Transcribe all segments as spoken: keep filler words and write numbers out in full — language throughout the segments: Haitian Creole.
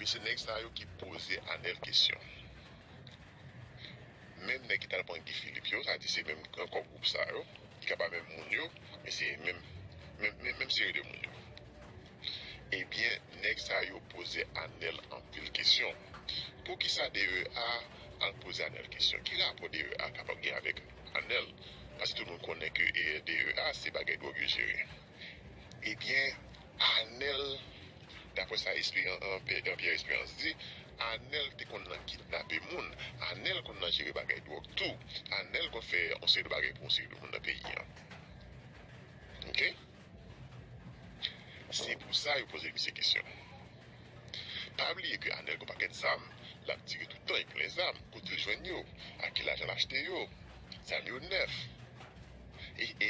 Se nèg sa yo ki poze Anèl kesyon. Menm nèg ki t al pran Guy Philippe yo, sa di se menm ankò gwoup sa yo, ki ka pa menm moun yo, men se menm, menm, menm, menm seri de moun yo. Ebyen, nèg sa yo poze Anèl anpil kesyon. Poukisa D E A al poze Anèl kesyon? Ki rapò D E A kapab gen avèk Anèl? Paske tout moun konnen ke, e, D E A se bagay dwòg yo jere. Ebyen, Anèl, daprè sa Espérance, Pierre Espérance di, Anèl te konn nan kidnape moun, Anèl konn nan jere bagay dwòg tou, Anèl konn fè yon seri de bagay pou yon seri de moun nan peyi an. Oke? Se pou sa yo poze misye kesyon. Pa bliye ke Anèl gon pakèt zam, l ap tire tout tan, li plen zam, kote l jwenn yo, ak ki lajan l achte yo, zam yo nèf. E, e,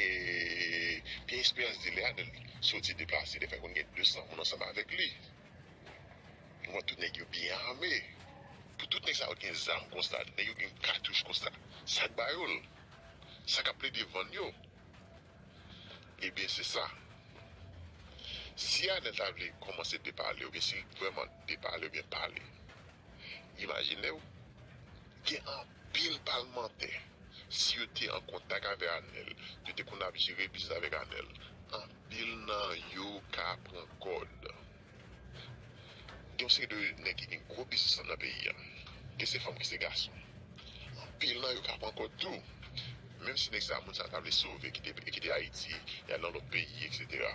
Pierre Espérance di lè Anèl soti deplase, defwa konn gen de san moun ansanm avèk li. Ou wè tout nèg yo byen ame. Pou tout nèg sa yo gen zam konsa, nèg yo gen katouch konsa, sa k ba yo l? Sa k ap plede vann yo? Ebyen, se sa. Si Anèl ta vle kòmanse depale, oubyen si l vrèman depale oubyen pale, imajine w, gen anpil palmantè, si yo te an kontak avè Anèl, yo te konn ap jere biznis avèk Anèl, anpil nan yo ka pran kòd. Gen yon seri de nèg ki gen gwo biznis nan peyi a. Ke se fanm, ke se gason. Anpil nan yo ka pran kòd tou. Menm si nèg sa, moun sa ta vle sove, kite, kite Ayiti, y al nan lòt peyi, etsetera.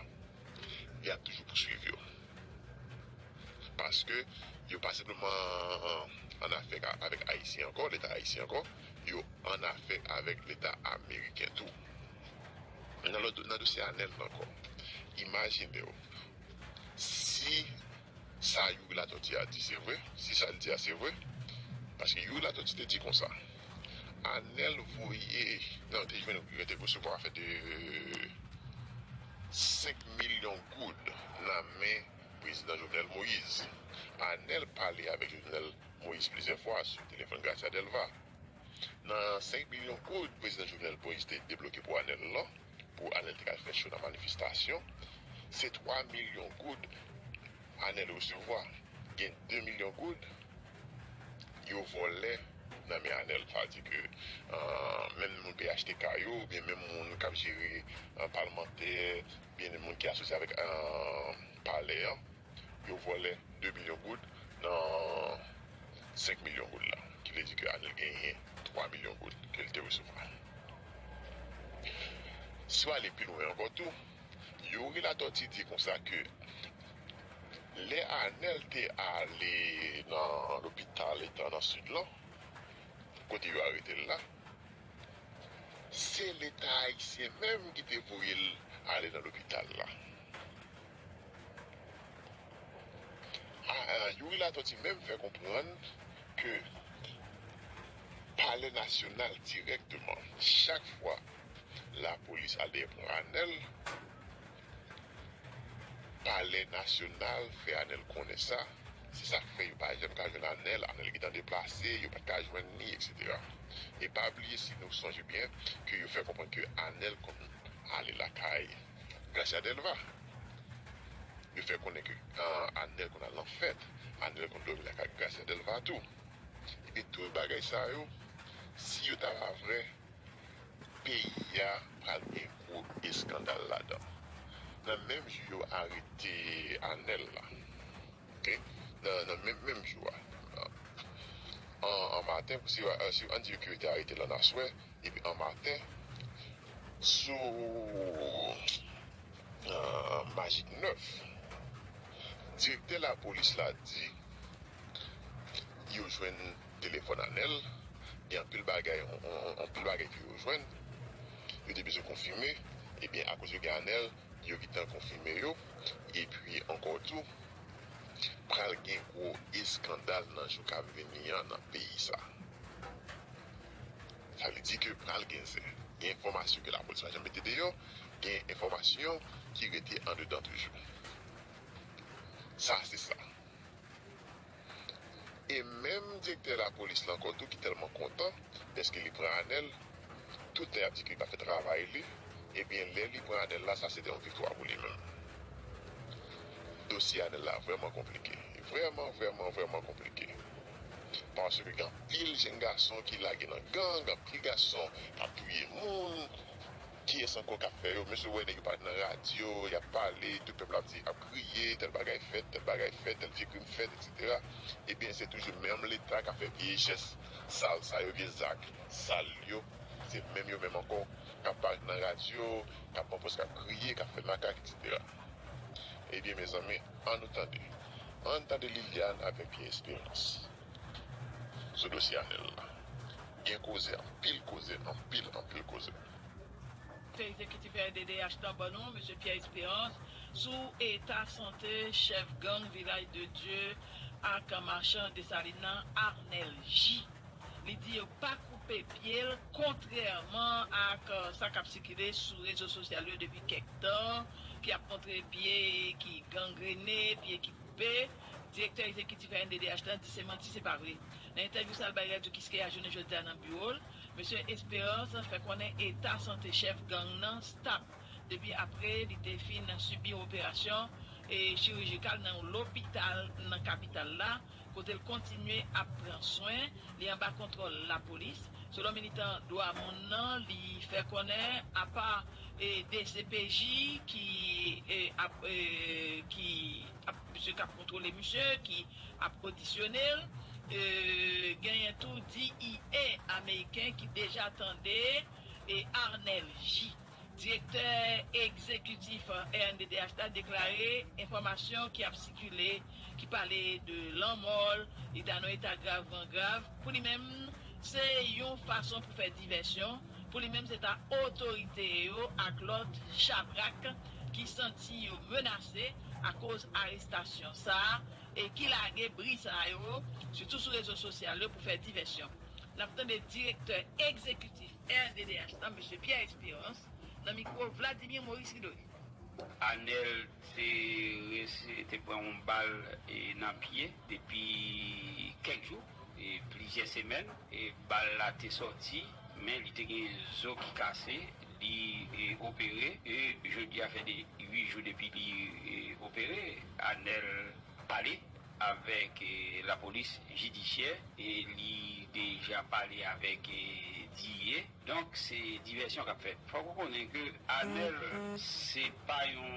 Y ap toujou pouswiv yo. Paske yo pa senpleman an afè ka-, avèk Ayisyen ankò, Leta ayisyen ankò, yo an afè avèk Leta ameriken tou. Nan lòt, nan dosye Anèl la ankò, imajine w, si sa Youri Latortue a di se vre, si sa l di a se vre, paske Youri Latortue te di konsa, Anèl voye, non, te jwenn, yo te resevwa afè de senk milyon goud nan men prezidan Jovenel Moïse. Anèl pale avèk Jovenel Moïse plizyè fwa sou telefòn Gracia Delva. Nan senk milyon goud prezidan Jovenel Moïse te debloke pou Anèl lan, pou Anèl te ka fè cho nan manifestasyon, se twa milyon goud Anèl resevwa. Gen de milyon goud yo vòlè nan men Anèl. Sa vle di ke, euh, menm moun P H T K yo, oubyen menm moun k ap jere, euh, palmantè, oubyen moun ki asosye avèk, euh, palè an, yo vòlè de milyon goud nan senk milyon goud la. Ki vle di ke Anèl genyen twa milyon goud ke l te resevwa. Si w ale pi lwen ankò tou, Youri Latortue di konsa ke lè Anèl te ale nan lopital etan nan Sid lan, kote yo arete l la, se Leta ayisyen menm ki te voye l ale nan lopital la. A, a, Youri Latortue menm fè konprann ke Palè Nasyonal dirèkteman, chak fwa lapolis al dèyè pran Anèl, Palè Nasyonal fè Anèl konnen sa. Se sa k fè yo pa janm ka jwenn Anèl, Anèl gentan deplase, yo pa t ka jwenn li, etsetera. E pa bliye, si nou sonje byen, ke yo fè konprann ke Anèl konn ale lakay Gracia Delva. Yo fè konnen ke, ah, Anèl konn al nan fèt, Anèl konn dòmi lakay Gracia Delva tou. Epi tout bagay sa yo, si yo ta va vrè, peyi a pral gen gwo eskandal ladan. Nan menm jou yo arete Anèl la, oke? Nan, nan menm, menm jou a, an, an maten, si, si, ann di yo ke yo te arete l an aswè, epi an maten, sou, euh, Majik nèf, direktè lapolis la di yo jwenn telefòn Anèl, gen anpil bagay, on, on, on, anpil bagay ke yo jwenn, yo te bezwen konfime, ebyen, akoz yo gen Anèl, yo gentan konfime yo, epi ankò tou, pral gen gwo eskandal nan jou k ap vini an nan peyi sa. Sa vle di ke pral gen zen. Gen enfòmasyon ke lapolis pa janm mete deyò, gen enfòmasyon ki rete andedan toujou. Sa se sa. E menm direktè lapolis la ankò tou ki tèlman kontan dèske li pran Anèl, tout lè y ap di ke li pa fè travay li, ebyen lè li pran Anèl la, sa se te yon viktwa pou li menm. Do, Dosye Anèl la vrèman konplike. Vrèman, vrèman, vrèman konplike. Paske gen anpil jèn gason ki lage nan gang, anpil gason k ap touye moun. Kiyès ankò k ap fè yo? Mesye, w wè nèg yo parèt nan radyo, y ap pale, tout pèp la ap di, ap kriye, tèl bagay fèt, tèl bagay fèt, tèl vye krim fèt, etsetera. Ebyen, se toujou menm Leta k ap fè vye jès sal sa yo, vye zak sal yo. Se menm yo menm ankò k ap parèt nan radyo, k ap pran pòz, k ap kriye, k ap fè makak, etsetera. Ebyen, mezanmi, ann nou tande. Ann tande Liliane avèk Pierre Espérance sou dosye Anèl la. Gen koze, anpil koze, anpil, anpil koze. Direktè egzekitif R D D H lan ban nou, mesye Pierre Espérance, sou eta sante chèf gang Vilaj de Dye ak machann Desalin nan, Arnel J. Li di yo pa koupe pye l, kontrèman ak, euh, sa k ap sikile sou rezo sosyal yo depi kèk tan, ki ap montre pye ki gangrene, pye ki koupe. Direktè egzekitif R N D D H lan di se manti, se pa vre. Nan entèvyou sa l bay Radyo Kiskeya jounen jodi a nan biwo l, mesye Espérance fè konnen eta sante chèf gang nan stab depi apre li te fin sibi yon operasyon, e, chirijikal nan yon lopital nan kapital la, kote l kontinye ap pran swen, li anba kontwòl lapolis. Selon militan dwa moun nan, li fè konnen, apa, e, D C P J ki, e, ap, e, ki ap, misye k ap kontwole misye, ki ap odisyone l, e, genyen tou D E A ameriken ki deja tande, e, Arnel J. Direktè egzekitif R N D D H la deklare enfòmasyon ki ap sikile, ki pale de lanmò l, li ta nan eta gravman grav. Pou li menm, se yon fason pou fè divèsyon. Pou li menm, se ta otorite yo ak lòt chabrak ki santi yo menase akoz arestasyon sa a e ki lage bri sa yo, sitou sou rezo sosyal yo, pou fè divèsyon. N ap tande direktè egzekitif R N D D H lan, mesye Pierre Espérance, nan mikwo Vladimir Maurice Ridoy. Anèl te resi-, te pran yon bal, e, nan pye depi kèk jou, e, plizyè semèn. E, bal la te sòti, men li te gen zo ki kase, li, e, opere, e jodi a fè de, uit jou depi li, e, opere. Anèl pale avèk, e, lapolis jidisyè, e li deja pale avèk, e, D E A. Donk, se divèsyon k ap fèt. Fòk ou konnen ke Anèl se pa yon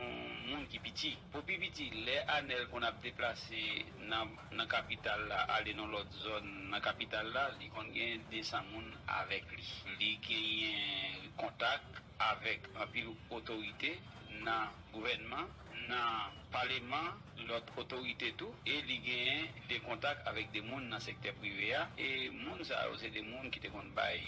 moun ki piti. Pou pi piti, lè Anèl konn ap deplase nan, nan kapital la, ale nan lòt zòn nan kapital la, li konn gen de san moun avèk li. Li genyen kontak avèk anpil otorite nan gouvènman, nan paleman, lòt otorite tou, e li genyen de kontak avèk de moun nan sektè prive a, e moun sa yo se de moun ki te konn bay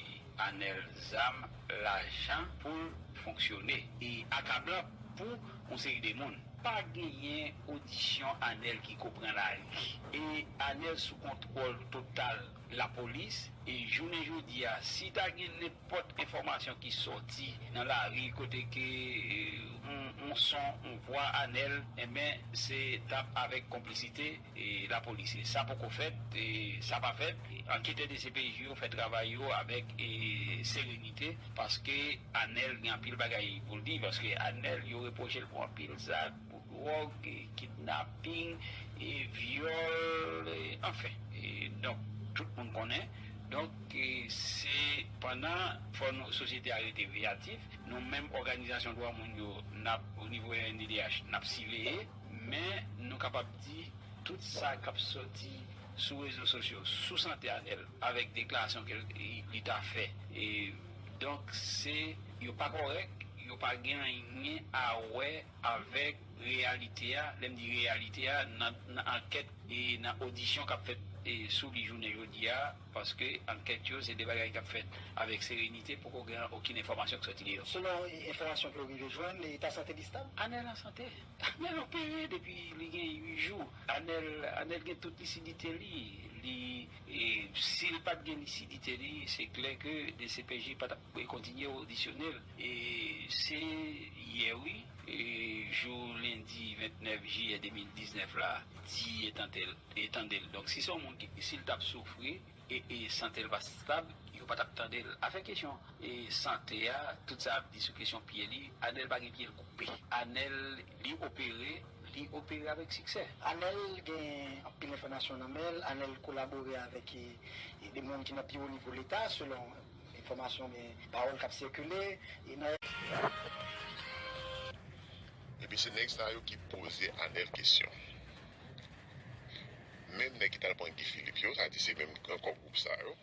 Anèl zam, lajan pou l fonksyone, e akablan pou yon seri de moun. Pa genyen odisyon Anèl ki ko pran lari, e Anèl sou kontwòl total lapolis, e jounen jodi a, si ta gen nenpòt enfòmasyon ki sòti nan lari kote ke, e, on, on son, on vwa Anèl, enben, se t ap avèk konplisite, e, lapolis. E sa poko fèt, e sa pa fèt. Anketè D C P J yo fè travay yo avèk, e, serenite, paske Anèl gen anpil bagay pou l di, paske Anèl, yo repwoche l pou anpil zak, pou dwòg, e, kidnaping, e, vyòl, e, anfen. E, donk, tout moun konnen. Donk, e, se pandan fò nou, sosyete a rete veyatif, nou menm òganizasyon dwa moun yo, n ap, o nivo R N D D H, n ap siveye, men nou kapab di tout sa k ap sòti sou rezo sosyo, sou sante Anèl, avèk deklarasyon ke li, li ta fè. E, donk, se, yo pa kòrèk, yo pa gen anyen a wè avèk reyalite a. Lè m di reyalite a, nan, nan ankèt e nan odisyon k ap fèt, e, sou li jounen jodi a, paske ankèt yo, se de bagay k ap fèt avèk serenite, poko gen okenn enfòmasyon k sòti deyò. Selon, e, enfòmasyon ke w rive jwenn, eta sante li stab? Anèl an sante. Anèl opere depi li gen uit jou. Anèl, Anèl gen tout lisidite li. Li, e, si l pa t gen lisidite li, se klè ke D C P J pa t ap kontinye odisyone l. E se yè, wi, e jou lendi vennèf jiyè de mil diznèf la, di e tande l, e tande l. Donk, si se yon moun ki, si l t ap soufri, e, e sante l pa stab, yo pa t ap tande l. Afè kesyon, e, sante a, tout sa ap di sou kesyon pye li, Anèl pa gen pye l koupe. Anèl, li opere, Li opere avèk siksè. Anèl gen anpil enfòmasyon nan men l. Anèl kolabore avèk e, e de moun ki nan pi wo nivo Leta, selon enfòmasyon oubyen pawòl k ap sikile. E nan Epi se nèg sa yo ki poze Anèl kesyon. Menm nèg ki t al pran Guy Philippe yo, sa di se menm ankò gwoup sa yo.